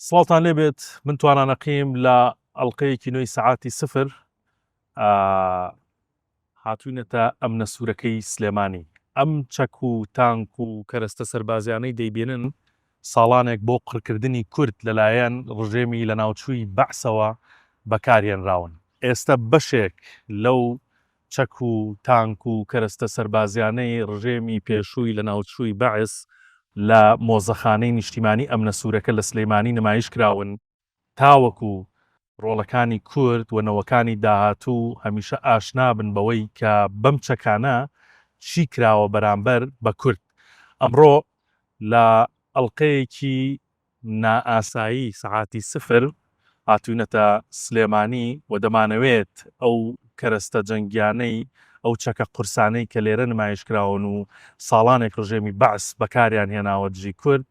سڵاوتان لێبێت من توانا نەقیم لە ئەڵلقەیەکی نوێی سەعاتی سفر هاتوینەتە ئەمنە سوورەکەی سلێمانی ئەم چەک و تانک و کەرەستە سەربازیانەی دەیبینن ساڵانێک بۆ قڕکردنی کورد لەلایەن ڕژێمی لەناوچووی بەعسەوە بەکارهێنراون ئێستە بەشێک لەو چەک و تانک و کەرەستە سەربازیانەی ڕژێمی پێشووی لەناوچووی بەعس لە مۆزەخانەی نیشتیمانی ئەمنە سوورەکە لە سلیمانی نمایش کراون تاوەکو ڕۆڵەکانی کورد و نەوەکانی داهاتوو هەمیشە ئاشنا بن بەوەی کە بەم چەکانە چی کراوە بەرامبەر بە کورد. ئەمڕۆ لە ئەڵقەیەکی نائاسایی سەعاتی سفر هاتووینەتە سلێمانی و دەمانەوێت ئەو کەرەستە جەنگیانەی، ئەو چەکە قورسانەی کە لێرە نمایش کراون و ساڵانێک ڕژێمی بەعس بەکاریان هێناوە دژی کورد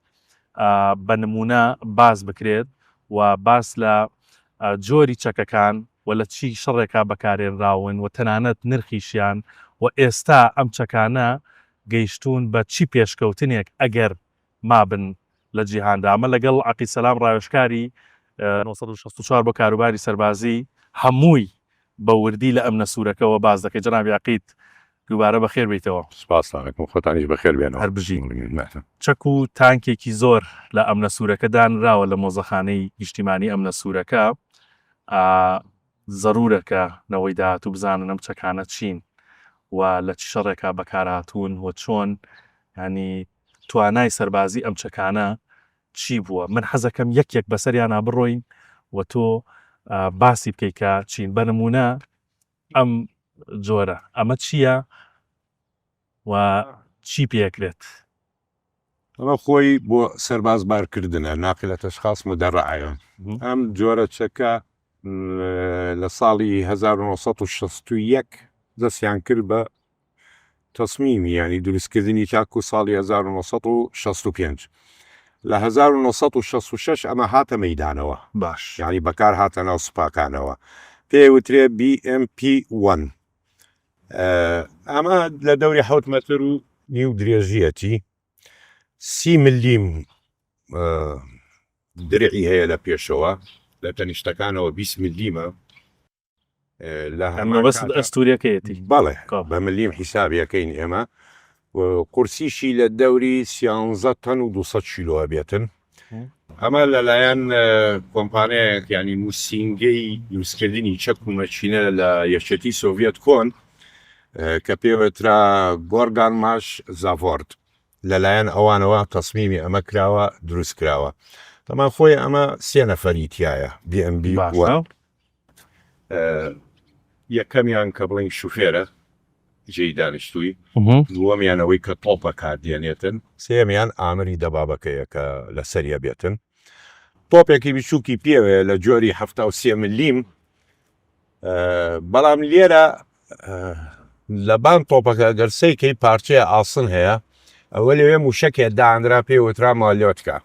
بە نموونە باس بکرێت و باس لە جۆری چەکەکان و لە چی شەڕێکا بەکارێنراون و تەنانەت نرخیشیان و ئێستا ئەم چەکانە گەیشتوون بە چی پێشکەوتنێک ئەگەر مابن لە جیهاندا. ئەمە لەگەڵ عەقید سەلام ڕاوێژکاری 964 بۆ کاروباری سەربازی هەمووی بە وردی لە ئەمنە سوورەکەوە باس دەکەی. جەنابی عەقید دووبارە بەخێر بێیتەوە. سپاستان ئەکەم خۆتانیش بەخێر بێنەوە. هەر بژین. چەک و تانکێکی زۆر لە ئەمنە سوورەکە دانراوە لە مۆزەخانەی نیشتیمانی ئەمنە سوورەکە. زەرورە کە نەوەی داهاتوو بزانن ئەم چەکانە چین و لە چ شەڕێکا بەکارهاتوون و چۆن یانی توانای سەربازی ئەم چەکانە چی بووە. من حەزەکەم یەک یەک بەسەریانا بڕۆین و تۆ باسی بکەی کە چین. بە نموونە ئەم جۆرە ئەمە چییە و چی پێکرێت؟ ئەمە خۆی بۆ سەرباز بارکردنە، ناقلە اشخاص مدرعە. ئەم جۆرە چەکە لە ساڵی 1961 دەستیان کرد بە تەسمیمی یانی دروستکردنی تاکو ساڵی 1965. لە 1966 ئەمە هاتە مەیدانەوە. باش. یانی بەکار هاتە ناو سوپاکانەوە. پێی وترێ BMP-1. ئەمە لە دەوری حەوت مەتر و نیو درێژیەتی سی ملیم درعی هەیە لە پێشەوە لە تەنیشتەکانەوە 20 ملیمە لە هەمەبەست ئەستوریەکەیەتی بەڵێ بە ملیم حیسابیەکەین ئێمە قورسیشی لە دەوری سیانزە تەن و 200 کیلۆ بێتن ئەمە لەلایەن کۆمپانیایەک یانی نووسینگەی دروستکردنی چەک و مەکینە لە یەکێتی سۆڤیەت کۆن کە پێوترا گۆرگان ماش زاڤۆرد لەلایەن ئەوانەوە تەسمیمی ئەمە کراوە دروست کراوە تەمان خۆی ئەمە سێ نەفەری تایە BMB باشە. یەکەمیان کە بڵین شوفێرە جێی دانیشتووی، دووەمیان ئەوەی کە تۆپ بەکاردێنێتن، سێیەمیان ئامری دەبابەکەیە کە لەسەریە بێتن. تۆپێکی بچووکی پێوەیە لە جۆری 73 ملیم، بەڵام لێرە لەبان تۆپەکە گەر سەیکەی پارچەیە ئاسن هەیە، ئەوە لەوێ موشەکێ دانرا پێی وترا مالیۆتکا.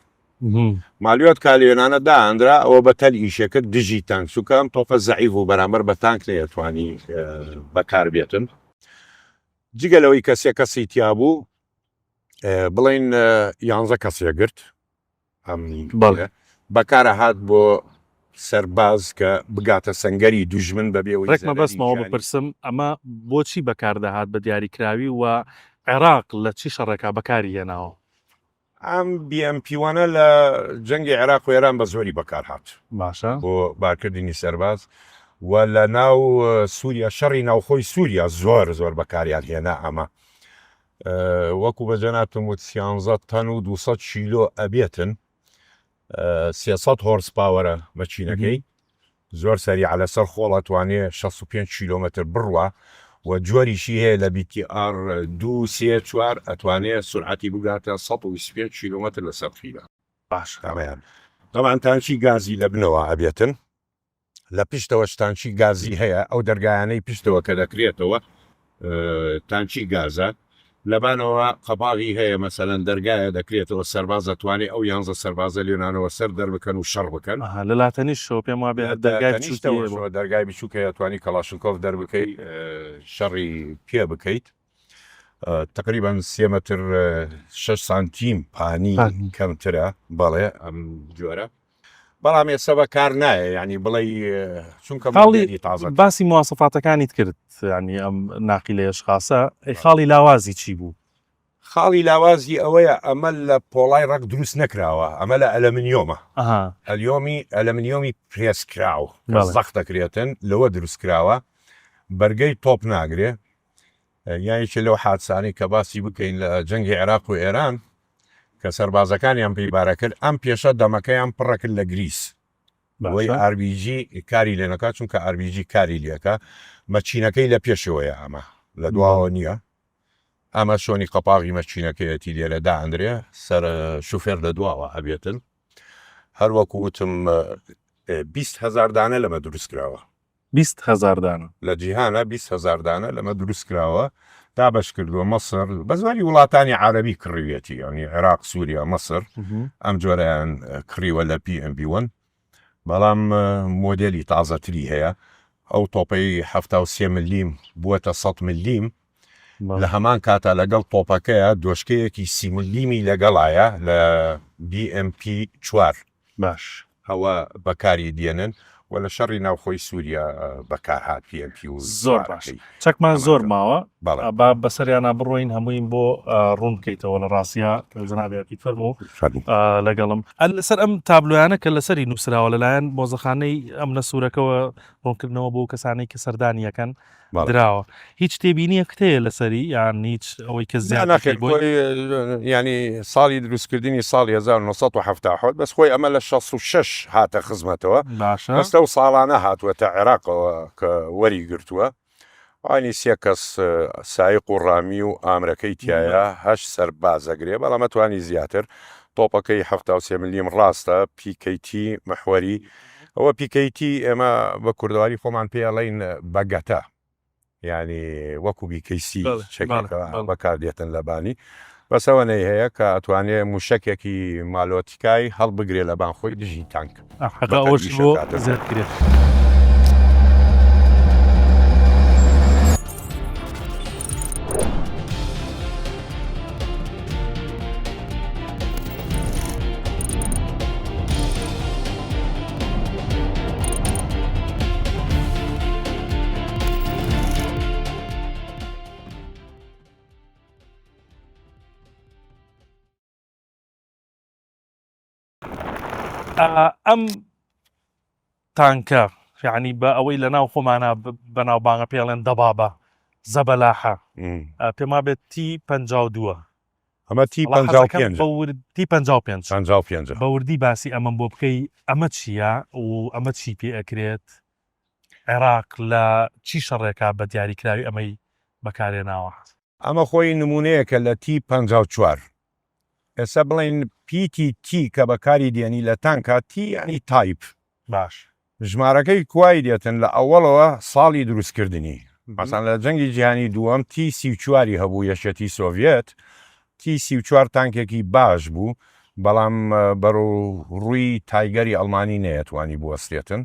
مالیۆتکا لێنانە دانرا ئەوە بە تەل ئیشێ کرد دژی تانک، چونکە ئەم تۆپە زەعیف بوو بەرامبەر بە تانک نەیەتوانی بەکار بێتن. جگە لەوەی کە سێ کەسی تیا بوو بڵین یانزە کەسێ گرت ئەم بەڵێ. بەکارە هات بۆ سەرباز کە بگاتە سەنگەری دوژمن بەبێ ئەوەی ڕێک زەرەری مەبەستمەوە گیانی. بپرسم ئەمە بۆچی بەکار دەهات بە دیاریکراوی و عێراق لە چی شەڕێکا بەکاری هێناوە؟ ئەم BMP one ە لە جەنگی عێراق و ئێران بە زۆری بەکار هات باشە. بۆ بارکردنی سەرباز و لە ناو سووریا شەڕی ناوخۆی سووریا زۆر زۆر بەکاریان هێنا ئەمە وەکو بە جەنابتم وت سیانزە تەن و 200 کیلۆ ئەبێتن 300 horse power ە مەکینەکەی زۆر سەریعە لەسەر خۆڵ ئەتوانێ 65 کیلۆمەتر بڕوا و جۆریشی هەیە لە BTR دوو سێ چوار ئەتوانێ سورعەتی بگاتە 125 کیلۆمەتر لەسەر خیلە. باشە. ئەمەیان تەبعەن تانکی گازی لە بنەوە ئەبێتن. لە پشتەوەش تانکی گازی هەیە، ئەو دەرگایانەی پشتەوە کە دەکرێتەوە تانکی گازە، لەبانەوە قەباغی هەیە، مەسەلەن دەرگایە دەکرێتەوە سەرباز دەتوانێ ئەو یانزە سەربازە لێنانەوە سەر دەربکەن و شەڕ بکەن. ئەها لە لاتەنیشتەوە پێم وابێ لە دەرگای بچووکی هەیە بۆ. تەنیشتەوەشەوە دەرگای بچووک هەیە ئەتوانی کەڵاشنکۆف دەربکەی شەڕی پێ بکەیت. تەقریبەن سێ مەتر شەش سانتیم پانی پانی. کەمترە، بەڵێ ئەم جۆرە. بەڵام ئێستا بەکار نایە یانی بڵێی چونکە خاڵی مۆدێلی تازە باسی مواسەفاتەکانیت کرد یانی ئەم ناقیلەیەش خاسە ئەی خاڵی لاوازی چی بوو؟ خاڵی لاوازی ئەوەیە ئەمە لە پۆڵای ڕەق دروست نەکراوە ئەمە لە ئەلەمنیۆمە ئەها. ئەلیۆمی ئەلەمنیۆمی پرێس کراو کە بەڵێ. زەق دەکرێتن لەوە دروست کراوە بەرگەی تۆپ ناگرێ یان یەکێ لەو حادسانەی کە باسی بکەین لە جەنگی عێراق و ئێران کە سەربازەکانیان پێی بارە کرد ئەم پێشە دەمەکەیان پڕە کرد لە گریس بۆی باشە. ئاربیجی کاری لێ نەکات چونکە ئاربیجی کاری لێکە مەچینەکەی لە پێشەوەیە ئەمە لە دواوە نییە ئەمە شۆنی قەپاغی مەچینەکەیەتی لێرە دائەندرێ سەر شوفێر لە دواوە ئەبێتن هەر وەکو وتم 20 هەزار دانە لەمە دروست کراوە. 20 هەزار دانە. لە جیهانا 20 هەزار دانە لەمە دروست کراوە دابەش کردووە مەسر بە زۆری وڵاتانی عەرەبی کڕیویەتی یانی عێراق سووریا مەسر ئەم جۆرەیان کڕیوە لە PMP one بەڵام مۆدێلی تازەتری هەیە ئەو تۆپەی 73 ملیم بووەتە 100 ملیم لە هەمان کاتا لەگەڵ تۆپەکەیە دۆشکەیەکی سی ملیمی لەگەڵایە لە BMP چوار. باش. ئەوە بەکاری دێنن و لە شەڕی ناوخۆی سووریا بەکار هات PMP و زۆر باش چوارەکەی. چەکمان هەمان زۆر جۆر. ماوە بەڵێ. با بەسەریانا بڕۆین هەموویم بۆ ڕوون بکەیتەوە لە ڕاستیا جەنابی عەقید فەرموو فەرموو. لەگەڵم. لەسەر ئەم تابلۆیانە کە لەسەری نووسراوە لەلایەن مۆزەخانەی ئەمنە سوورەکەوە ڕوونکردنەوە بۆ کەسانەی کە سەردانی ئەکەن بەڵێ. دراوە هیچ تێبینیەکت هەیە لەسەری یان هیچ ئەوەی کە نا زیاد نەخێر بکەی بۆی؟ خۆی یانی ساڵی دروستکردنی ساڵی 1977 بەس خۆی ئەمە لە 66 هاتە خزمەتەوە باشە. بەس لەو ساڵانە هاتووەتە عێراقەوە کە وەری گرتووە ئانی سێ کەس سایق و ڕامی و ئامرەکەی تایە هەشت سەرباز ئەگرێ بەڵام ئەتوانی زیاتر تۆپەکەی 73 ملیم ڕاستە PKT محوەری ئەوە PKT ئێمە بە کوردەواری خۆمان پێ ئەڵێین بەگەتە یعنی وەکو BKC چەکێکە بەکاردێتن لەبانی بەس ئەوەنەی هەیە کە ئەتوانێ موشەکێکی مالۆتیکای هەڵبگرێ لەبان خۆی دژی تانک. حەقە ئەوەش بۆ زیاد کرێت. ئەم تانکە یعنی بە ئەوەی لە ناو خۆمانە بەناوبانگە پێڵێن دەبابە زەبەلاحە پێما بێت تی 52 ئەمە تی 55 تی 55 55 بە وردی باسی ئەمەم بۆ بکەی ئەمە چییە و ئەمە چی پێ ئەکرێت عێراق لە چی شەڕێکا بە دیاریکراوی ئەمەی بەکارێناوە؟ ئەمە خۆی نمونەیەکە لە تی 54 ئێستا بڵێین پیتی T کە بەکاری دێنی لە تانکا T یانی type. باش. ژمارەکەی کوای دێتن لە ئەوەڵەوە ساڵی دروست کردنی. مەسەڵەن لە جەنگی جیهانی دووەم تی 34 ی هەبوو یەکێتی سۆڤیەت تی 34 تانکێکی باش بوو بەڵام بەرەو ڕووی تایگەری ئەڵمانی نەیەتوانی بوەستێتن.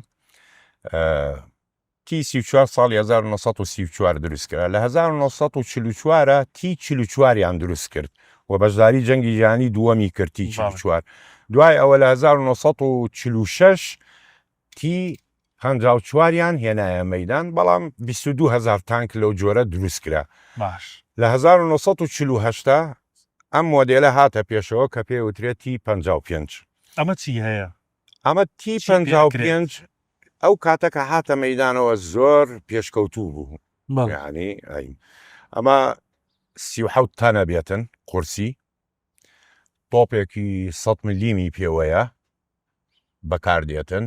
تی 34 ساڵی 1934 دروست کرا، لە 1944 تی 44 یان دروست کرد و بەشداری جەنگی جیهانی دووەمی کرد تی 44. دوای ئەوە لە 1946 تی 54 یان هێنایە مەیدان، بەڵام 22 هەزار تانک لەو جۆرە دروست کرا. باش. لە 1948 ئەم مۆدێلە هاتە پێشەوە کە پێی وترێت تی 55. ئەمە چی هەیە؟ ئەمە تی چی پێ ئەکرێت؟ 55 ئەو کاتە کە هاتە مەیدانەوە زۆر پێشکەوتوو بوو بەڵێ. یعنی ئەی ئەمە 37 تەنە بێتن قورسی تۆپێکی 100 ملیمی پێوەیە بەکاردێتن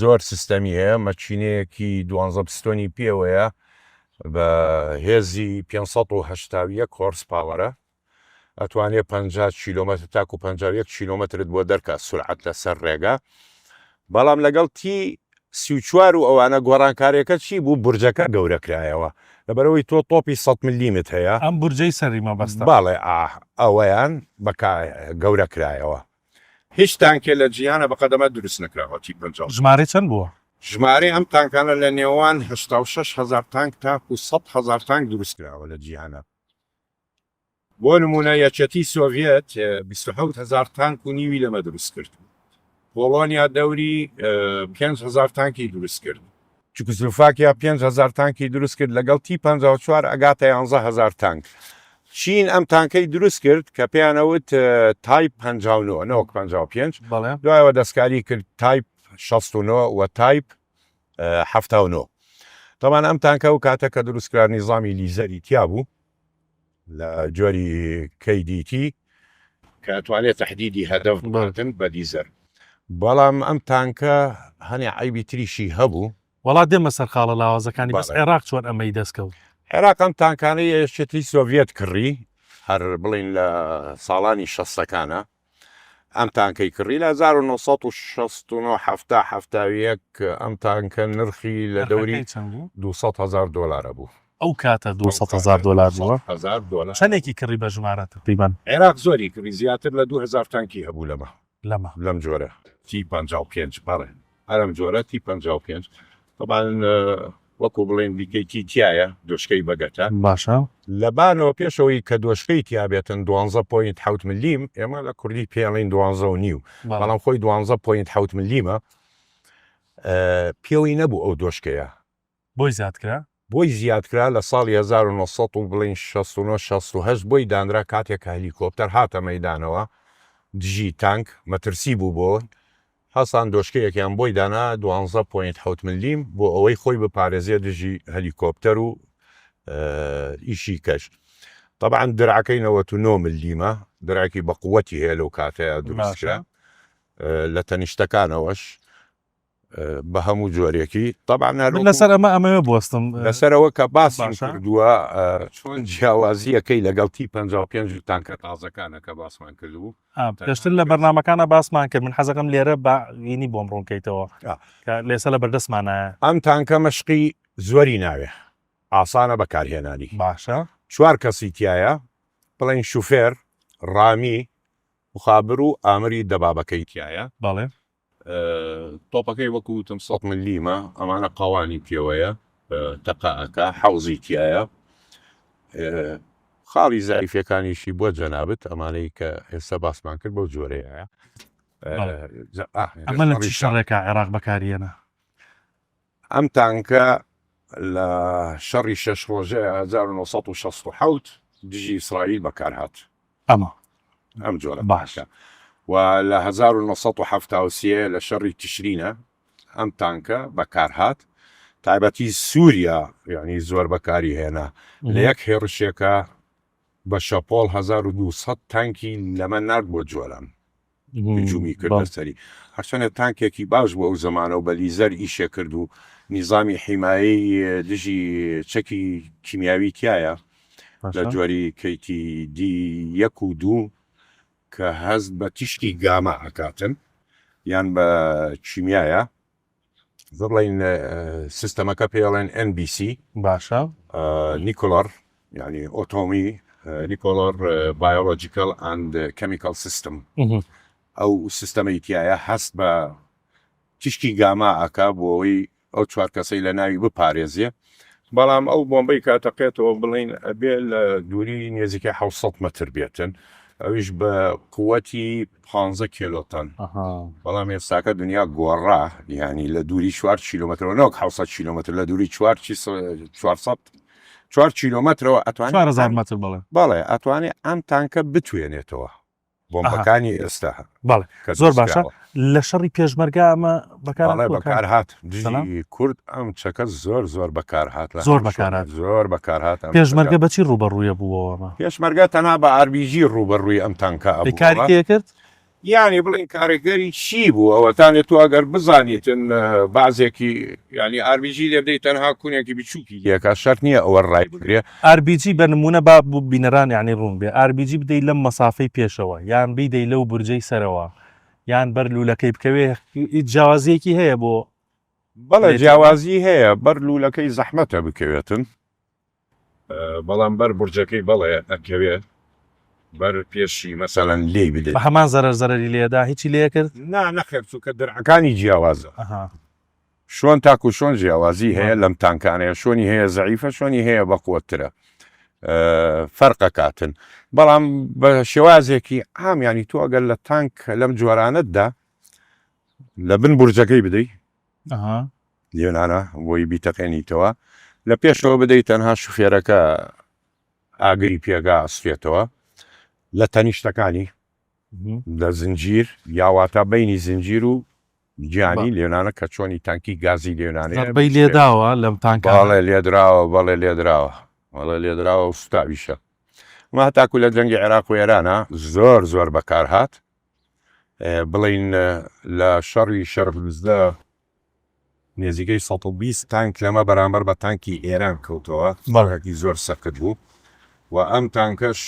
زۆر سیستەمی هەیە مەکینەیەکی دوانزە پستۆنی پێوەیە بە هێزی 581 horse power ە ئەتوانێ 50 کیلۆمەتر تاکو 51 کیلۆمەترت بۆ دەرکا سورعەت لەسەر ڕێگا بەڵام لەگەڵ تی 34 و ئەوانە گۆڕانکارێکە چی بوو بورجەکە گەورە کرایەوە لەبەرەوەی تۆ تۆپی 100 ملیمت هەیە ئەم بورجەی سەری مەبەستە. بەڵێ ئا ئەوەیان بەکا گەورە کرایەوە. هیچ تانکێ لە جیهانە بە قەدەمە دروست نەکراوە تی 54. ژمارەی چەند بووە؟ ژمارەی ئەم تانکانە لە نێوان 86 هەزار تانک تاکو 100 هەزار تانک دروست کراوە لە جیهانە. بۆ نموونە یەکێتی سۆڤیەت 27 هەزار تانک و نیوی لەمە دروست کرد. پۆڵۆنیا دەوری 5000 تانکی دروست کرد. چکسلوفاکیا 5000 تانکی دروست کرد لەگەڵ تی 54 ئەگاتە 11000 تانک. چین ئەم تانکەی دروست کرد کە پێیان ئەوت Type 59 نەوەک 55 بەڵێ. دوایەوە دەستکاری کرد تایپ 69 و تایپ 79. تەبان ئەم تانکە ئەو کاتە کە دروست کرا نیزامی لیزەری تیا بوو لە جۆری KDT کە ئەتوانێت تەحدیدی هەدەف بکاتن بە لیزەر. بەڵام ئەم تانکە هەنێ عەیبی تریشی هەبوو. وەڵا دێمە سەر خاڵە لاوازەکانی بەس عێراق چۆن ئەمەی دەست کەوت؟ عێراق ئەم تانکانەی یەکێتی سۆڤیەت کڕی هەر بڵێین لە ساڵانی شەستەکانە ئەم تانکەی کڕی لە 1969 70 71 ئەم تانکە نرخی لە دەوری نرخەکەی چەند بوو؟ 200 هەزار دۆلارە بوو. ئەو کاتە 200 هەزار دۆلار بووە؟ هەزار دۆلار. چەندێکی کڕی بە ژمارە تەقریبەن؟ عێراق زۆری کڕی زیاتر لە 2000 تانکی هەبوو لەمە. لەمە. لەم جۆرە تی 55 بەڵێ هەر ئەم جۆرە تی 55 تەبعەن وەکو بڵێن دیکەی تیایە دۆشکەی بەگەتە. باشە. لە بانەوە پێشەوەی کە دۆشکەی تیا بێتن دوانزە point حەوت ملیم ئێمە لە کوردی پێی ئەڵێین دوانزە و نیو بەڵام خۆی دوانزە point حەوت ملیمە پێوەی نەبوو ئەو دۆشکەیە. بۆی زیاد کرا؟ بۆی زیاد کرا لە ساڵی 1900 و بڵێین 69 68 بۆی دانرا کاتێک کە هەلیکۆپتەر هاتە مەیدانەوە دژی تانک مەترسی بوو بۆ هەسان دۆشکەیەکیان بۆی دانا دوانزە point حەوت ملیم بۆ ئەوەی خۆی بپارێزێ دژی هەلیکۆپتەر و ئیشی کەش تەبعەن درعەکەی 99 ملیمە درعێکی بە قوەتی هەیە لەو کاتەیە دروست کرا لە تەنیشتەکانەوەش بە هەموو جۆرێکی تەبعەن هەر من لەسەر ئەمە ئەمەوێ بوەستم لەسەرەوە کە باسم کردووە چۆن جیاوازیەکەی لەگەڵ تی 55 و تانکە تازەکانە کە باسمان کردبوو پێشتر لە بەرنامەکانە باسمان کرد من حەزەکەم لێرە بە وینی بۆم ڕوونکەیتەوە کە لێسە لە بەردەستمانایە. ئەم تانکە مەشقی زۆری ناوێ ئاسانە بەکارهێنانی. باشە. چوار کەسی تیایە بڵێین شوفێر، ڕامی، مخابر و ئامری دەبابەکەی تیایە. بەڵێ. تۆپەکەی وەکو وتم سەد ملیمە ئەمانە قەوانی پێوەیە تەقە ئەکا حەوزی تیایە خاڵی زەعیفەکانیشی بۆ جەنابت ئەمانەی کە ئێستا باسمان کرد بەو جۆرەیە ئەمە لە چی شەڕێکا عێراق بەکاریێنە؟ ئەم تانکە لە شەڕی شەش ڕۆژە 1967 دژی ئیسرائیل بەکارهات. ئەمە ئەم جۆرە باشە و لە 1973 لە شەڕی تشرینە ئەم تانکە بەکارهات تایبەتی سووریا یعنی زۆر بەکاری هێنا لە یەک هێڕشێکە بە شەپۆڵ 1200 تانکی لەمە نارد بۆ جۆلان هجومی کردە سەری هەرچەنە تانکێکی باش بوو ئەو زەمانە و بە لیزەر ئیشێ کرد و نیزامی حیمایەی دژی چەکی کیمیاوی تایە لە جۆری کەیتی دی یەک و دوو کە هەست بە تیشکی گاما ئەکاتن یان بە کیمیایە بڵین سیستەمەکە پێڵێن NBC باشە nuclear یعنی ئۆتۆمی nuclear biological and chemical system ئەو سیستەمەی تایە هەست بە تیشکی گاما ئەکا بۆ ئەوەی ئەو چوار کەسەی لە ناوی بپارێزێ بەڵام ئەو بۆمبەی کە ئەتەقێتەوە بڵێین ئەبێ لە دووری نێزیکەی 700 مەتر بێتن ئەویش بە قوەتی 15 کیلۆتەن بەڵام ئێستاکە دنیا گۆڕا یعنی لە دووری 4 کیلۆمەترەوە نەوەک 700 کیلۆمەتر لە دووری 4 400 4 کیلۆمەترەوە ئەتوانێت 4000 مەتر بەڵێ بەڵێ ئەتوانێت ئەم تانکە بتوێنێتەوە بۆمبەکانی ئێستا بەڵێ زۆر باشە لە شەڕی پێشمەرگە ئەمە بەکار بەکار هات دژی کورد ئەم چەکە زۆر زۆر بەکار هات زۆر بەکارات زۆر بەکار هات پێشمەرگە بەچی ڕوبەڕوویە بووەوە پێشمەرگە تەنها بە ئاربیجی ڕوبەڕووی ئەم تانکە ئەبوو کاری تێکرد یانی بڵێن کارێگەری چی بوو ئەوەتانێ تۆ ئەگەر بزانیتن بازێکی یانی ئاربیجی لێ بدەی تەنها کونێکی بچووکی لێکا شەرت نییە ئەوە ڕای بگرێ. ئاربیجی بە نموونە با بۆ بینەران یانی ڕوون بێ ئاربیجی بدەی لەم مەسافەی پێشەوە یان بیدەی لەو بورجەی سەرەوە یان بەر لوولەکەی بکەوێ هیچ جیاوازییەکی هەیە بۆ بەڵێ جیاوازی هەیە بەر لوولەکەی زەحمەتە بکەوێتن. بەڵام بەر بورجەکەی بەڵێ ئەکەوێ بەر پێشی مەسەلەن لێی بدەی. بە هەمان زەرەر زەرەری لێدا هیچی لێ کرد؟ نا نەخێر چونکە درعەکانی جیاوازە شۆن تاکو شۆن جیاوازی هەیە لەم تانکانەیە شۆنی هەیە زەعیفە شۆنی هەیە بەقوەترە فەرقەکاتن بەڵام بە شێوازێکی عام ینی تۆ ئەگەر لە تانک لەم جۆرانەتدا. لە بن بورجەکەی بدەی لێنانە بۆی بیتەقێنیتەوە لە پێشەوە بدەی تەنها شوفێرەکە ئاگری پێگا ئەسوێتەوە لە تەنیشتەکانی لە زنجیر یا واتا بینی زنجیر و گیانی لێنانە کە چۆنی تانکی گازی لێنانەیە زەربەی لێداوە لەم تانکانە؟ بەڵێ لێدراوە بەڵێ لێدراوە بەڵێ لێدراوە و سوتاویشە ئەمە هەتاکو لە جەنگی عێراق و ئێرانە زۆر زۆر بەکار هات بڵین لە شەڕی شەرفزدە نێزیکەی 120 تانک لەمە بەرامبەر بە تانکی ئێران کەوتەوە بەڵێکی زۆر سەخت بوو و ئەم تانکەش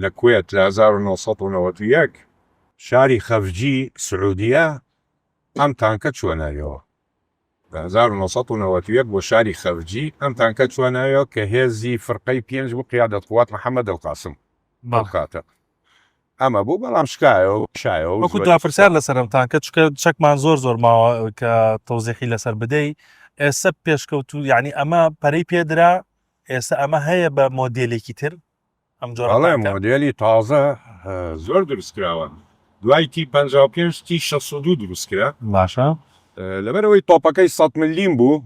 لە کوێت لە 1991 شاری خەفجی سعودیە ئەم تانکە چووە ناویەوە. لە 1991 بۆ شاری خەفجی ئەم تانکە چووە ناویەوە کە هێزی فرقەی پێنج بوو قیادەت قوات محەمەد القاسم ئەو کاتە ئەمە بوو بەڵام شکایەوە و کشایەوە و وەکو زۆری دوا پرسیار سوتا. لەسەر ئەم تانکە چونکە چەکمان زۆر زۆر ماوە کە تەوزیحی لەسەر بدەی ئێستا پێشکەوتوو یانی ئەمە پەرەی پێدرا ئێستا ئەمە هەیە بە مۆدێلێکی تر؟ ئەم جۆرە بەڵێ تانکە؟ مۆدێلی تازە زۆر دروست کراوە دوای تی 55 تی 62 دروست کرا. باشە. لەبەرئەوەی تۆپەکەی 100 ملیم بوو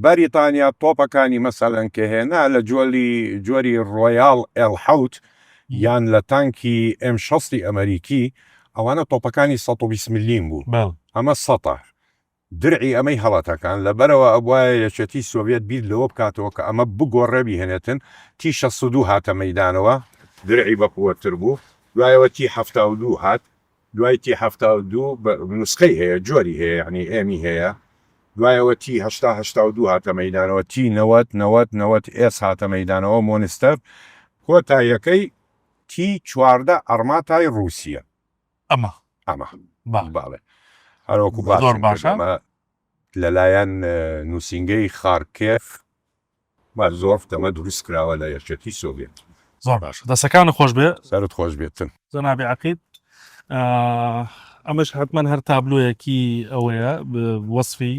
بەریتانیا تۆپەکانی مەسەلەن کە هێنا لە جۆلی جۆری ڕۆیاڵ ئێڵ حەوت یان لە تانکی ئێم شەستی ئەمەریکی ئەوانە تۆپەکانی 120 ملیم بوو بەڵێ. ئەمە سەتە درعی ئەمەی هەڵەتەکان، لەبەرئەوە ئەبوایە یەکێتی سۆڤیەت بیر لەوە بکاتەوە کە ئەمە بگۆڕێ بیهێنێتن، تی 62 هاتە مەیدانەوە، درعی بەقوەتتر بوو، دوایەوە تی 72 هات، دوای تی 72 نوسخەی هەیە جۆری هەیە یەعنی ئێمی هەیە، دوایەوە تی 80 82 هاتە مەیدانەوە، تی 90 90 90 ئێس هاتە مەیدانەوە، مۆنستەر، کۆتاییەکەی تی 14 ئەرماتای ڕووسیە. ئەمە ئەمە با باڵێ هەروەکو زۆر باسم کرد باشە ئەمە لەلایەن نووسینگەی خارکێف و زۆر دەمە دروست کراوە لە یەکێتی سۆڤێت. زۆر باشە دەسەکانت خۆش بێ. سەرت خۆش بێتن. جەنابی عەقید ئەمەش حەتمەن هەر تابلۆیەکی ئەوەیە وەسفی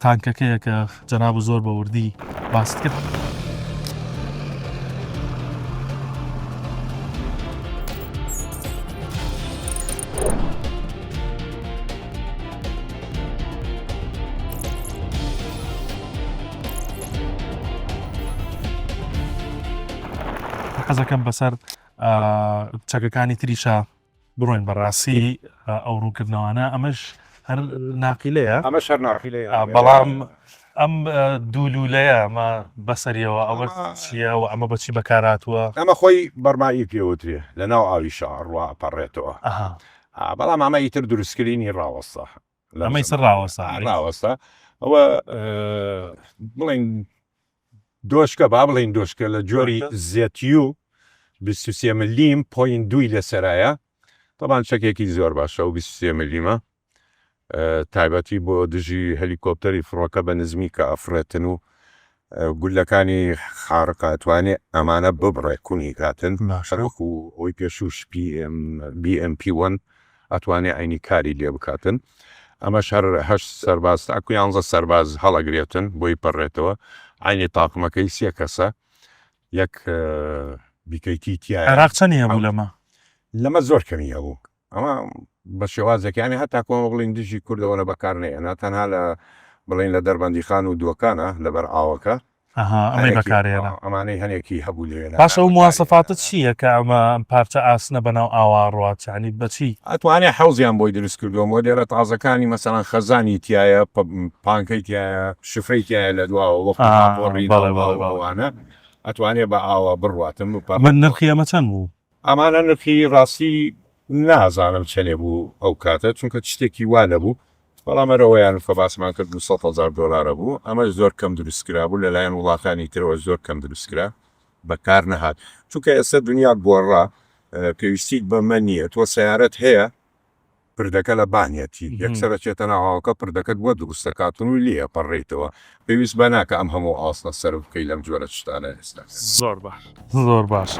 تانکەکەیە کە جەنابت زۆر بە وردی باست کرد. حەزەکەم بەسەر چەکەکانی تریشا بڕۆین بەڕاستی ئەو ڕوونکردنەوانە ئەمەش هەر ناقیلەیە ئەمەش هەر ناقیلەیە بەڵام ئەم دوو لولەیە ئەمە بەسەریەوە ئەوە چییە و ئەمە بەچی بەکارهاتووە؟ ئەمە خۆی بەرمایی پێوترێ لە ناو ئاویشا ئەڕوا ئەپەڕێتەوە بەڵام ئەمە ئیتر دروستکردنی ڕاوەستا ئەمەی سەر ڕاوەستا ڕاوەستا ئەوە بڵێن دۆشکە با بڵێین دۆشکە لە جۆری ZU 23 ملیم point دووی لەسەرایە تەبان چەکێکی زۆر باشە و 23 ملیمە تایبەتی بۆ دژی هەلیکۆپتەری فڕۆکە بە نزمی کە ئەفرێتن و گولەکانی خاڕقە ئەتوانێ ئەمانە ببڕێ کونی کاتن هەروەکو ئەوی پێشوو BMP-1 ئەتوانێ عەینی کاری لێ بکاتن ئەمەش هەر هەشت سەرباز تاکو یانزە سەرباز هەڵەگرێتن بۆی پەڕێتەوە عەینی تاقمەکەی سێ کەسە یەک BKT تایە. عێراق چەنی هەبوو لەمە؟ لەمە زۆر کەمی هەبوو ئەمە بە شێوازێک یانی هەتا کۆمە بڵین دژی کوردەوە لە بەکار نەیەنا تەنها لە بڵین لە دەربەندیخان و دووەکانە لەبەر ئاوەکە ئەها ئەمەی بەکارهێنا. ئەمانەی هەنێکی هەبوو لەوێ باشە ئەو مواسەفاتە چییە کە ئەمە ئەم پارچە ئاسنە بەناو ئاوا ئەڕوات یانی بەچی؟ ئەتوانێ حەوزیان بۆی دروست کردووە مۆدێلە تازەکانی مەسەلەن خەزانی تیایە پانکەی تیایە شفرەی تیایە لە دواوە وەکو پاپۆڕی ناو ئاو ئەوانە ئەتوانێ بە ئاوا بڕواتن ئەمە نرخی ئەمە چەند بوو؟ ئەمانە نرخی ڕاستی نازانم چەنێ بوو ئەو کاتە چونکە شتێکی وا نەبوو بەڵام هەر ئەوەیان کە باسمان کرد 200 هەزار دۆلارە بوو ئەمەش زۆر کەم دروست کرابوو لەلایەن وڵاتانی ترەوە زۆر کەم دروست کرا بەکار نەهات چونکە ئێستا دنیا گۆڕا پێویستیت بەمە نییە تۆ سەیارەت هەیە پردەکە لە بانیەتی یەکسەر ئەچێتە ناو ئاوەکە پردەکەت بۆ دروست دەکاتن و لێی ئەپەڕێیتەوە پێویست بە ناکا ئەم هەموو ئاسنە سەرف بکەی لەم جۆرە شتانە ئێستا. زۆر باش زۆر باش.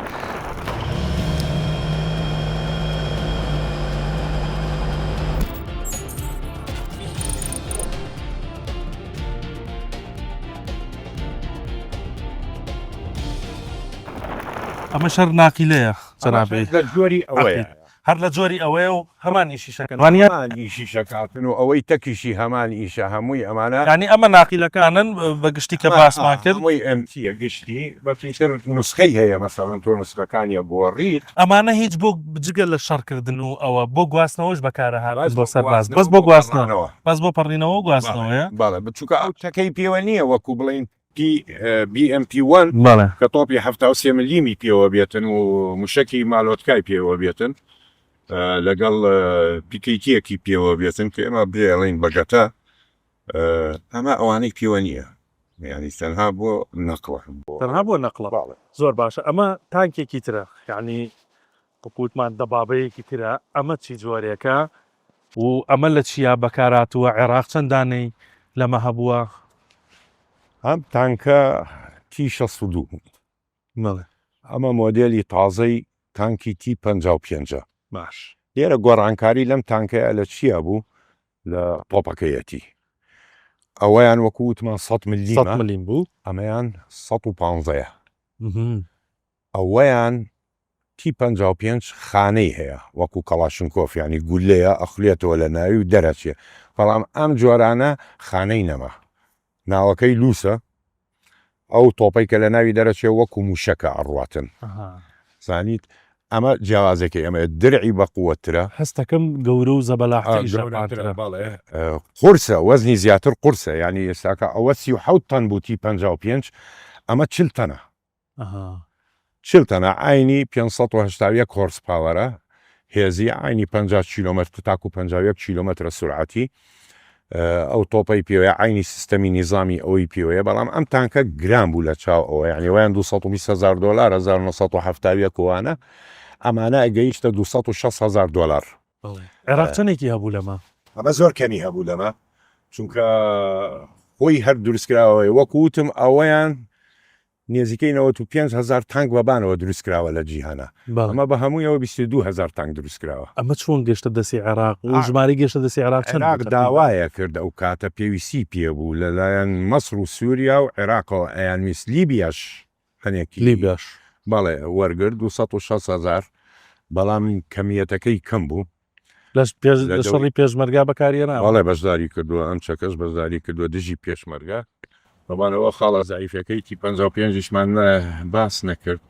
ئەمە شەر ناقیلەیە جەنابی لە جۆری ئەوەیە. هەر لە جۆری ئەوەیە و هەمان ئیشیش ئەکەن وانیە؟ هەمان ئیشیش ئەکاتن و ئەوەی تەکیشی هەمان ئیشە هەمووی ئەمانە. یانی ئەمە ناقیلەکانن بە گشتی کە باسمان کرد. هەمووی MT یە گشتی بەس ئیتر نوسخەی هەیە مەسەڵەن تۆ نوسخەکانی ئەگۆڕیت. ئەمانە هیچ بۆ جگە لە شەڕ کردن و ئەوە بۆ گواستنەوەش بەکارئەهاتن بۆ سەرباز بەس بۆ گواستنەوە بەس بۆ پەڕینەوە و گواستنەوەیە؟ بەڵێ چونکە ئەو چەکەی پێوە نییە وەکو بڵێین پی بی ئێم پی وەن بەڵێ. کە تۆپی 73 ملیمی پێوە بێتن و موشەکی مالۆتکای پێوە بێتن لەگەڵ پیکەیتیەکی پێوە بێتن کە ئێمە بێڵین بەگەتە ئەمە ئەوانەی پێوە نییە یعنی تەنها بۆ نەقڵە بۆ تەنها بۆ نەقڵە بەڵێ. زۆر باشە ئەمە تانکێکی ترە یعنی وەکو وتمان دەبابەیەکی ترە ئەمە چی جۆرێکە و ئەمە لە چیا بەکارهاتووە عێراق چەند دانەی لەمە هەبووە؟ ئەم تانکە تی 62 بەڵێ. ئەمە مۆدێلی تازەی تانکی تی 55 ە. باش. لێرە گۆڕانکاری لەم تانکەیە لە چیا بوو؟ لە تۆپەکەیەتی. ئەوەیان وەکو وتمان 100 100 ملیمە، ملیم بوو. ئەمەیان 115 یە. ئەوەیان تی 55 خانەی هەیە وەکو کەڵاشنکۆف یانی گولەیە ئەخولێتەوە لە ناوی و دەرەچێ بەڵام ئەم جۆرانە خانەی نەما ناوەکەی لوسە ئەو تۆپەی کە لە ناوی دەرەچێ وەکو موشەکە ئەڕواتن زانیت ئەمە جیاوازێکی ئەمە درعی بەقوەترە هەستەکەم گەورە و زەبەلاحتریشە گەورەترە بەڵێ قورسە وەزنی زیاتر قورسە یانی ئێستاکە ئەوە 37 تەن بوو تی 55 ئەمە 40 تەنە 40 تەنە عەینی 581 horse power ە هێزی عەینی 50 کیلۆمەتر تاکو 51 کیلۆمەترە سورعەتی ئەو تۆپەی پێوەیە عەینی سیستەمی نیزامی ئەوی پێوەیە بەڵام ئەم تانکە گران بوو لە چاو ئەوە یعنی ویان 220 هزار دلار 1970 وانە ئەمانە گەیشتە 260 هزار دلار عێراق چەندێکی هەبوو لەمە؟ ئەمە زۆر کەمی هەبوو لەمە چونکە خۆی هەر دروستکراوەیە وەکو وتم ئەوەیان نێزیکەی 95 هەزار تانک بە بانەوە دروست کراوە لە جیهانا. بەڵێ. ئەمە بە هەموویەوە 22 هەزار تانک دروست کراوە. ئەمە چۆن گەشتە دەستی عێراق و ژمارەی گەشتە دەستی عێراق چەند عێراق بوو تەقریبەن؟ داوایە کرد ئەو کاتە پێویستی پێ بوو لە لایەن مەسر و سوریا و عێراقەوە ئەیانویست لیبیاش هەنێکی لیبیاش. بەڵێ وەرگرت 260 هەزار بەڵام کەمیەتەکەی کەم بوو. لە پێش لە لە دەوری شەڕی پێشمەرگا بەکاری هێناوە؟ بەڵێ بەشداری کردووە ئەم چەکەش بەشداری کردووە دژی پێشمەرگە. تەبعەن ئەوە خاڵە زەعیفەکەی تی 55 یشمان باس نەکرد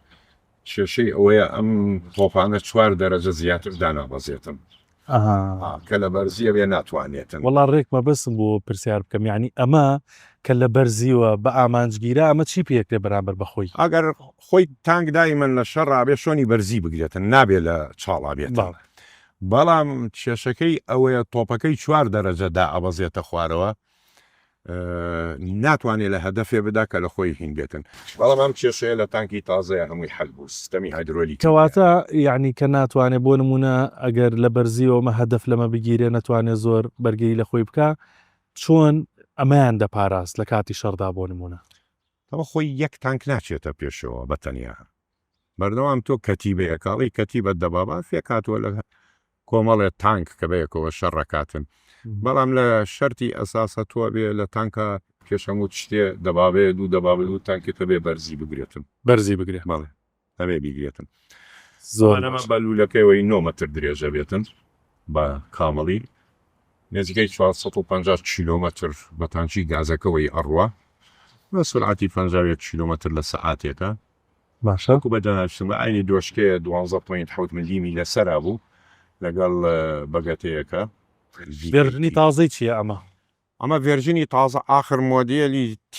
کێشەی ئەوەیە ئەم تۆپانە چوار دەرەجە زیاتر دانابەزێتن ئەها. کە لە بەرزیە بێ ناتوانێتن. وەڵا ڕێک مەبەستم بوو پرسیار بکەم یانی ئەمە کە لە بەرزیوە بە ئامانج گیرا ئەمە چی پێکرێ بەرامبەر بە خۆی؟ ئەگەر خۆی تانک دایمەن لە شەڕا بێ شۆنی بەرزی بگرێتن نابێ لە چاڵا بێتن بەڵێ. بەڵام کێشەکەی ئەوەیە تۆپەکەی چوار دەرەجە دائەبەزێتە خوارەوە ناتوانێ لە هەدەفێ بدا کە لە خۆی هین بێتن بەڵام ئەم کێشەیە لە تانکی تازەیە هەمووی حەل بوو سیستەمی هایدرۆلیکی هەیە. کەواتە یەعنی کە ناتوانێ بۆ نموونە ئەگەر لە بەرزیەوە مە هەدەف لەمە بگیرێ نەتوانێ زۆر بەرگری لە خۆی بکا چۆن ئەمەیان دەپاراست لە کاتی شەڕدا بۆ نموونە؟ ئەوە خۆی یەک تانک ناچێتە پێشەوە بە تەنیا بەردەوام تۆ کەتیبەیەک ئەڵێی کەتیبە دەبابا پێکهاتووە لە کۆمەڵێ تانک کە بەیەکەوە شەڕەکاتن بەڵام لە شەرتی ئەساسە تۆ بێ لە تانکە پێش هەموو شتێ دەبابەیە دوو دەبابە دوو تانکی تۆ بێ بەرزی بگرێتن بەرزی بگرێ بەڵێ ئەبێ بیگرێتن زۆر ئەمە باش. بە لوولەکەیەوەی 9 مەتر درێژە بێتن بە کامڵی نزیکەی 450 کیلۆمەتر بە تانکی گازەکەوەی ئەڕوا بە سورعەتی 51 کیلۆمەتر لە سەعاتێکە باشە. وەکو بە جەنابیشتم بە عەینی دۆشکەیە 12.7 ملیمی لەسەرا بوو لەگەڵ بەگەتەیەکە version ی تازەی چییە ئەمە؟ ئەمە version ی تازە ئاخر مۆدێلی T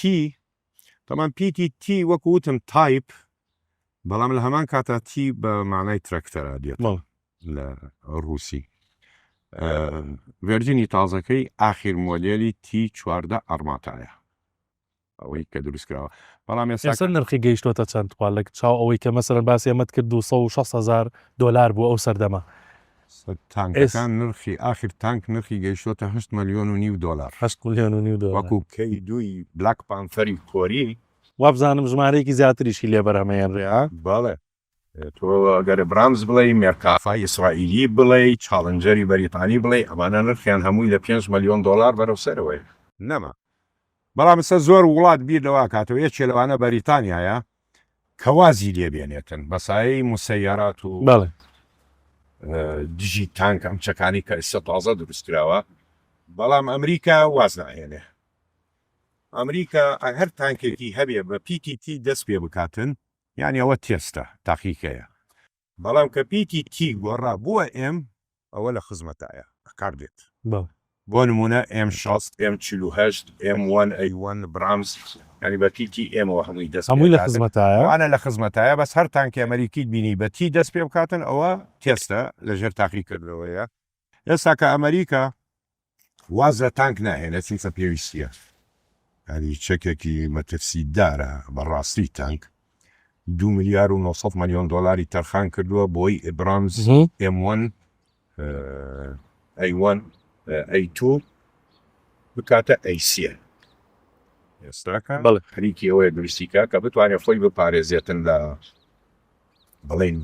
تەمان پیتی T وەکو وتم type بەڵام لە هەمان کاتا T بە مانای ترەکتەرا دێت بەڵێ. لە ڕووسی version ی تازەکەی ئاخیر مۆدێلی T 14 ئەرماتایە ئەوەی کە دروست کراوە بەڵام ئێستا ئێستا نرخی گەیشتۆتە چەند تخوا لە چاو ئەوەی کە مەسەلەن باسی ئەمەت کرد 260 هەزار دۆلار بوو ئەو سەردەمە ئێس تانکەکان نرخی ئاخیر تانک نرخی گەیشتۆتە 8 ملیۆن و نیو دۆلار 8 ملیۆن و نیو دۆلار وەکو کەی دووی بلاک پانثەری کۆری وابزانم ژمارەیەکی زیاتریشی لێ بەرهەمەیەنرێ ها؟ بەڵێ تۆ گەر ئەبرامز بڵێی، مێرکافای ئیسرائیلی بڵێی، چاڵنجەری بەریتانی بڵێی، ئەمانە نرخیان هەمووی لە پێنج ملیۆن دۆلار بەرەو سەرەوەیە. نەما. بەڵام ئێستا زۆر وڵات بیر لەوە ئەکاتەوە، یەکێ لەوانە بەریتانیایە کە وازی لێ بێنێتن بە سایەی موسەیەرات و بەڵێ. دژی تانک ئەم چەکانی کە ئێستا تازە دروست کراوە بەڵام ئەمریکا واز ناهێنێ ئەمریکا هەر تانکێکی هەبێ بە PTT دەست پێ بکاتن یانی ئەوە تێستە تاقیکەیە بەڵام کە PTT گۆڕا بووە M ئەوە لە خزمەتایە بەکار دێت. بەڵێ. بۆ نموونە M 60، M 48، M one A one، Abrams یانی بە T T M ەوە هەمووی دەست پێ هەمووی لە ئەکاتن. خزمەتایە. ئەوانە لە خزمەتایە بەس هەر تانکی ئەمەریکیت بینی بە T دەست پێ بکاتن ئەوە تێستە لە ژێر تاقیکردنەوەیە. ئێستا کە ئەمەریکا واز لە تانک ناهێنێت چونکە پێویستیە یانی چەکێکی مەترسیدارە بەڕاستی تانک دو ملیار و 900 ملیۆن دۆلاری تەرخان کردووە بۆی Abrams M one A one A two بکاتە A سێ ئێستاکە بەڵێ. خەریکی ئەوەیە دروستی کا کە بتوانێت خۆی بپارێزێتن لە بڵێین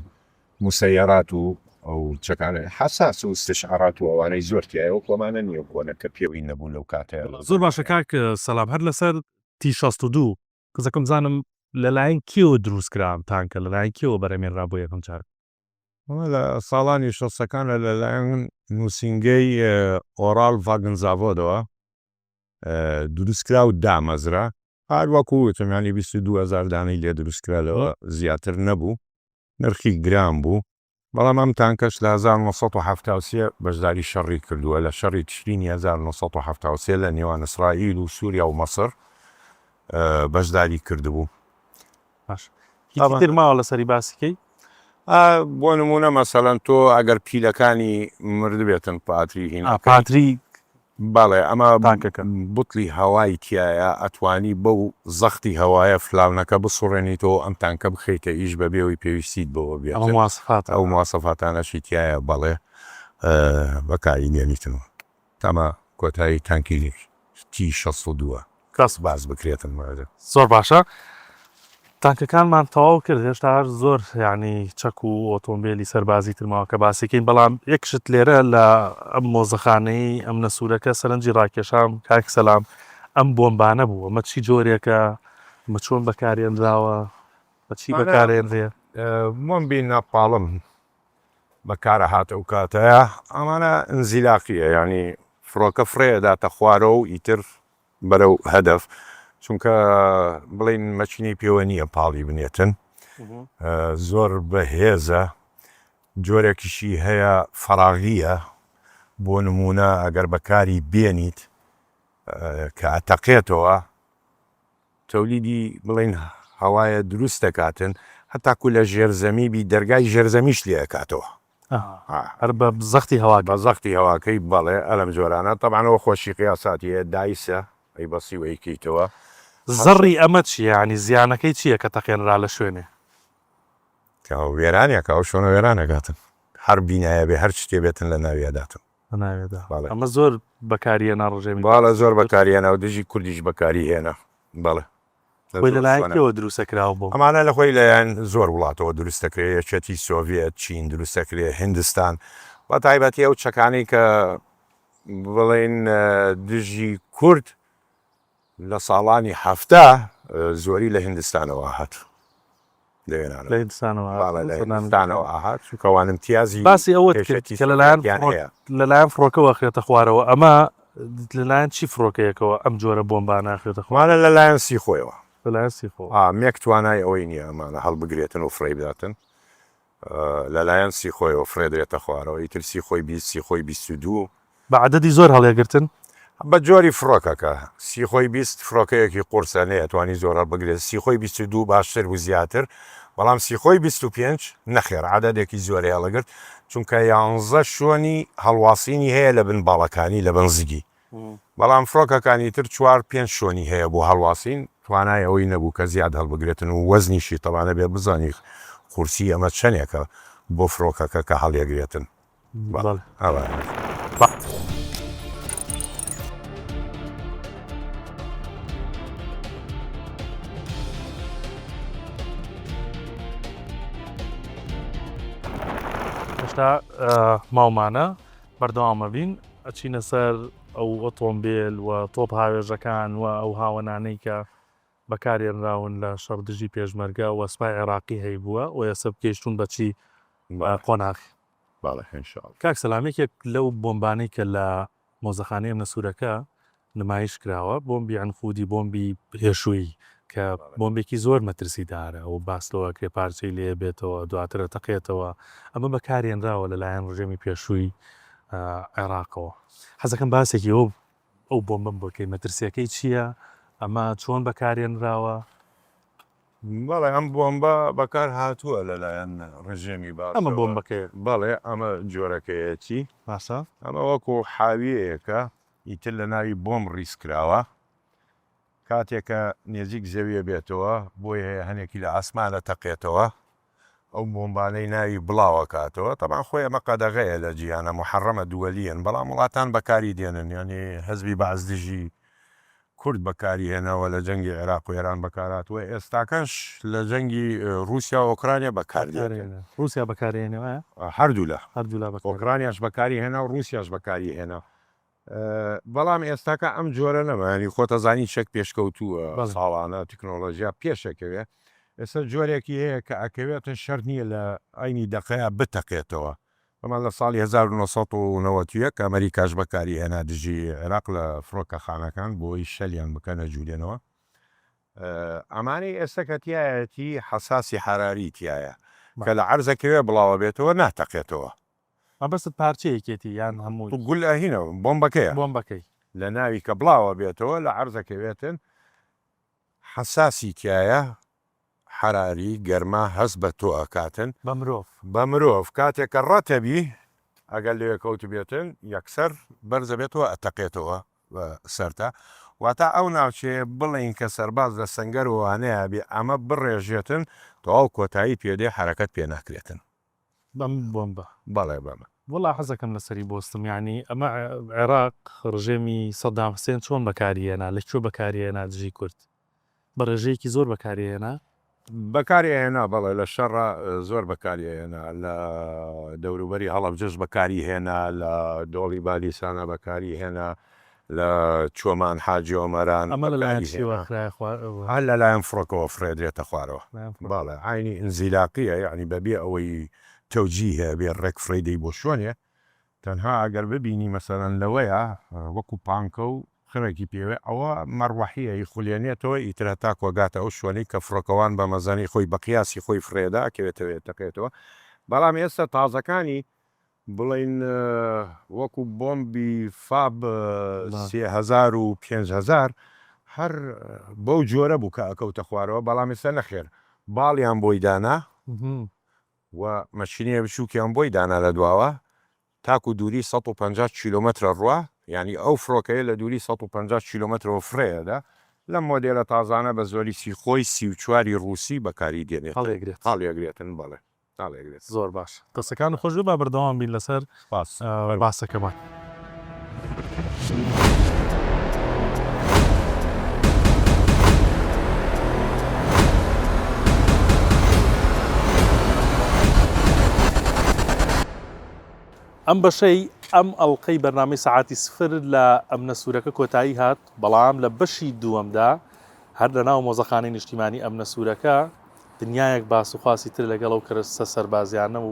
موسەیەرات و ئەو چەکانە حەساس و ئیستشعارات و ئەوانەی زۆر تیایە وەکو ئەمانە نییە کۆنە کە پێوەی نەبوو لەو کاتەیا. زۆر باشە کاک سەلام هەر لەسەر T 62 قسەکەم بزانم لەلایەن کێوە دروست کرا ئەم تانکە لەلایەن کێوە بەرهەمێنرا بۆ یەکەم جار؟ ئەمە لە ساڵانی شەستەکانە لەلایەن نووسینگەی ئۆراڵ ڤاگنزاڤۆدەوە دروست کرا و دامەزرا. هەر وەکو وتم یانی 22 هەزار دانەی لێ دروست کرا لەوە زیاتر نەبوو، نرخی گران بوو. بەڵام ئەم تانکەش لە 1973 بەشداری شەڕی کردووە، لە شەڕی تشرینی 1973 لە نێوان ئیسرائیل و سوریا و مەسر بەشداری کردبوو. باش هیچی تر ماوە لەسەری باسی کەی؟ بۆ نموونە مەسەلەن تۆ ئەگەر پیلەکانی مردبێتن پاتری هینەکەی. پاتری بەڵێ ئەمە تانکەکە. بوتڵی هەوای تیایە ئەتوانی بەو زەختی هەوایە فلاونەکە بسوڕێنیتەوە ئەم تانکە بخەیتە ئیش بەبێ ئەوەی پێویستیت بەوە ئەمە بێتن. مواسفاتە. ئەو مواسفاتانەشی تیایە بەڵێ بەکاری دێنیتن. ئەمە کۆتایی تانکی T 62 ە. کەس. باس بکرێتن. زۆر باشە تانکەکانمان تەواو کرد هێشتا هەر زۆر یانی چەک و ئۆتۆمبێلی سەربازی تر ماوە کە باسی کەین بەڵام یەک شت لێرە لە ئەم مۆزەخانەی ئەمنە سوورەکە سەرنجی ڕاکێشام کاک سەلام ئەم بۆمبانە بوو ئەمە چی جۆرێکە ئەمە چۆن بەکارێنراوە بە چی بەکارێنرێ؟ بۆمبی ناپاڵم بەکارئەهات ئەو کاتەیە ئەمانە ئینزیلاقیە یانی فڕۆکە فڕێ ئەداتە خوارەوە و ئیتر بەرەو هەدەف چونکە بڵێین مەکینەی پێوە نییە پاڵی بنێتن زۆر بەهێزە جۆرێکیشی هەیە فەراغیە بۆ نمونە ئەگەر بەکاری بێنیت کە ئەتەقێتەوە تەولیدی بڵێین هەوایە دروست دەکاتن هەتاکو لە ژێرزەمی بی دەرگای ژێرزەمیش لێ ئەکاتەوە. هەر بە زەختی هەواکەی. بە زەختی هەواکەی بەڵێ ئەلەم جۆرانە تەبعەن ئەوە خۆشی قیاساتی هەیە دایسە ئەی بەسی و ئەیکەیتەوە. زەڕی ئەمە چیە یانی زیانەکەی چیە کە تەقێنرا لە شوێنێ؟ کە وێرانی ئەکا ئەو شوێنە وێران ئەکاتن هەر بینایە بێ هەر شتێ بێتن لە ناوی ئەداتن. لە ناوێدا بەڵێ. ئەمە زۆر بەکاری هێنا ڕژێمی بەڵێ زۆر بەکاری هێنا و دژی کوردیش بەکاری هێنا بەڵێ. خۆی لەلایەن کێوە دروست ئەکرا بۆ؟ ئەمانە لە خۆی لەلایەن زۆر وڵاتەوە دروست دەکرێ، یەکێتی سۆڤیەت، چین دروست دەکرێ، هیندستان، بە تایبەتی ئەو چەکانەی کە بڵێین دژی کورد لە ساڵانی 70 زۆری لە هیندستانەوە هات. لە هیندستانەوە هات. بەڵێ لە هیندستانەوە هات، چونکە ئەوان ئیمتیازی باسی ئەوەت کرد یەکێتی کە لەلایەن سۆڤیەتیان فڕۆک هەیە. لەلایەن فڕۆکەوە ئەخرێتە خوارەوە، ئەمە لەلایەن چی فڕۆکەیەکەوە ئەم جۆرە بۆمبانە ئەخرێتە خوارەوە؟ ئەمانە لەلایەن سیخۆیەوە. لەلایەن سیخۆوە. ئا مێک توانای ئەوەی نییە ئەمانە هەڵبگرێتن و فڕێی بداتن. لەلایەن سیخۆیەوە فڕێدرێتە خوارەوە، ئیتر سیخۆی 20، سیخۆی 22. بە عەدەدی زۆر هەڵیەگرتن؟ بە جۆری فڕۆکەکە، سیخۆی 20 فڕۆکەیەکی قورسە نەیەتوانی زۆر هەڵبگرێت، سیخۆی 22 باشتر بوو زیاتر، بەڵام سیخۆی 25 نەخێر عەدەدێکی زۆری هەڵەگرت، چونکە یانزە شۆنی هەڵواسینی هەیە لە بن باڵەکانی لە بن زگی، بەڵام فڕۆکەکانی تر چوار پێنج شۆنی هەیە بۆ هەڵواسین، توانای ئەوەی نەبوو کە زیاد هەڵبگرێتن و وەزنیشی تەبعەن ئەبێ بزانی قورسی ئەمە چەنێکە بۆ فڕۆکەکە کە هەڵیەگرێتن. بەڵێ. ئەوە. هێشتا ماومانە بەردەوام ئەبین ئەچینە سەر ئەو ئۆتۆمبێل و تۆپ هاوێژەکان و ئەو هاوەنانەی کە بەکارهێنراون لە شەڕ دژی پێشمەرگە و سوپای عێراقی هەیبووە و ئێستا گەیشتوون بە چی قۆناغی. بەڵێ ان شاء اللە. کاک سەلام یەکێک لەو بۆمبانەی کە لە مۆزەخانەی ئەمنە سوورەکە نمایش کراوە بۆمبی عنقودی بۆمبی هێشوویی کە بۆمبێکی زۆر مەترسیدارە و باس لەوە ئەکرێ پارچەی لێ بێتەوە دواتر ئەتەقێتەوە ئەمە بەکارهێنراوە لەلایەن ڕژێمی پێشووی عێراقەوە حەزەکەم باسێکی ئەو ئەو بۆمبەم بۆ بکەی مەترسیەکەی چییە ئەمە چۆن بەکارهێنراوە؟ بەڵێ ئەم بۆمبە بەکار هاتووە لەلایەن ڕژێمی ئەمە بەعسەوە. بۆمبەکەیە. بەڵێ ئەمە جۆرەکەیەتی. باشە. ئەمە وەکو حاویەیەکە ئیتر لەناوی بۆمب ڕیز کراوە کاتێ کە نێزیک زەویە بێتەوە بۆی هەیە هەنێکی لە ئاسمانە تەقێتەوە ئەو بۆمبانەی ناوی بڵاوەکاتەوە تەبعەن خۆی ئەمە قەدەغەیە لە جیهانا محرمە دوەلیەن بەڵام وڵاتان بەکاری دێنن یانی حزبی بەعس دژی کورد بەکاری هێناوە لە جەنگی عێراق و ئێران بەکارهاتووە ئێستاکەش لە جەنگی ڕوسیا و ئۆکرانیا بەکار دێتن. ڕوسیا بەکاری هێنێ وایە؟ هەردوولا هەردوولا بەکاری. ئۆکرانیاش بەکاری هێنا و ڕوسیاش بەکاری هێنا بەڵام ئێستاکە ئەم جۆرە نەما یانی خۆت ئەزانی چەک پێشکەوتووە ساڵانە تکنۆلۆژیا پێشەکەوێ ئێستا جۆرێکی هەیە کە ئەکەوێتن شەرت نییە لە عەینی دەقەیا بتەقێتەوە بەڵام لە ساڵی 1991 ئەمریکاش بەکاری هێنا دژی عێراق لە فڕۆکەخانەکان بۆی شەلیان بکەنە جوولێنەوە ئەمانەی ئێستا کە تیایەتی حەساسی حەراری تیایە کە لە عەرزەکەوێ بڵاوە بێتەوە ناتەقێتەوە. مەبەستت پارچەیەکێتی یان هەمووی؟ گولە هینە بۆمبەکەیە. بۆمبەکەی. لە ناوی کە بڵاوە بێتەوە لە عەرزەکەوێتن حەساسی تیایە حەراری گەرما هەست بە تۆ ئەکاتن. بە مرۆڤ. بە مرۆڤ کاتێک کە ڕەتەبی ئەگەر لەوێ کەوتبێتن یەکسەر بەرزەبێتەوە ئەتەقێتەوە بە سەرتا واتا ئەو ناوچەیە بڵێین کە سەرباز لە سەنگەر وانەیا بێ ئەمە بڕێژێتن تەواو کۆتایی پێدێ حەرەکەت پێ ناکرێتن. بەم بۆمبە. بەڵێ بەمە. وەڵا حەزەکەم لەسەری بۆستم یانی ئەمە عێراق ڕژێمی سەدام حسێن چۆن بەکاری هێنا لە کوێ بەکاری هێنا دژی کورد بە ڕێژەیەکی زۆر بەکاری هێنا؟ بەکاری ئەهێنا بەڵێ لە شەڕا زۆر بەکاری ئەهێنا لە دەوروبەری هەڵەبجەش بەکاری هێنا لە دۆڵی بالیسانا بەکاری هێنا لە چۆمان حاجی ئۆمەران ئەمە لەلایەن بەکاری چیوە هێنا. خرایە خوارەوە؟ هەر لەلایەن فڕۆکەوە فڕێدرێتە خوارەوە. لەلایەن فڕۆکەوە. بەڵێ عەینی ئینزیلاقیە یەعنی بەبێ ئەوەی تەوجیهێ بێ ڕێک فڕێی دەی بۆ شوێنێ تەنها ئەگەر ببینی مەسەلەن لەوەیا وەکو پانکە و خڕێکی پێوێ ئەوە مەڕوەحیە ئیخولێنێتەوە ئیتر هەتاکو ئەگاتە ئەو شوێنەی کە فڕۆکەوان بە مەزەنەی خۆی بە قیاسی خۆی فڕێدا ئەکەوێتەوە ئەتەقێتەوە بەڵام ئێستا تازەکانی بڵێین وەکو بۆمبی فاب 3000 و 5000 هەر بەو جۆرە بوو کە ئەکەوتە خوارەوە بەڵام ئێستا نەخێر باڵیان بۆی دانا و مەشینەیە بچووکیان بۆی دانا لە دواوە تاکو دووری 150 کیلۆمەتر ئەڕوا یانی ئەو فڕۆکەیە لە دووری 150 کیلۆمەترەوە فڕێ ئەدا لەم مۆدێلە تازانە بە زۆری سیخۆی 34 ی ڕووسی بەکاری دێنێتن هەڵیەگرێت. هەڵیەگرێتن بەڵێ. هەڵیەگرێت. زۆر باش دەستەکانت خۆش بێت با بەردەوام بین لەسەر سپاس. فەرموو. باسەکەمان. ئەم بەشەی ئەم ئەڵقەی بەرنامەی سەعاتی سفر لە ئەمنە سوورەکە کۆتایی هات، بەڵام لە بەشی دووەمدا هەر لەناو مۆزەخانەی نیشتیمانی ئەمنە سوورەکە دنیایەک باس و خواسی تر لەگەڵ ئەو کەرەستە سەربازیانە و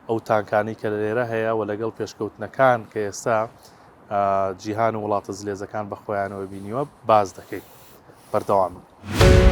ئەو تانکانەی کە لێرە هەیە و لەگەڵ پێشکەوتنەکان کە ئێستا جیهان و وڵاتە زلێزەکان بە خۆیانەوە بینیوە باس دەکەین. بەردەوام بن.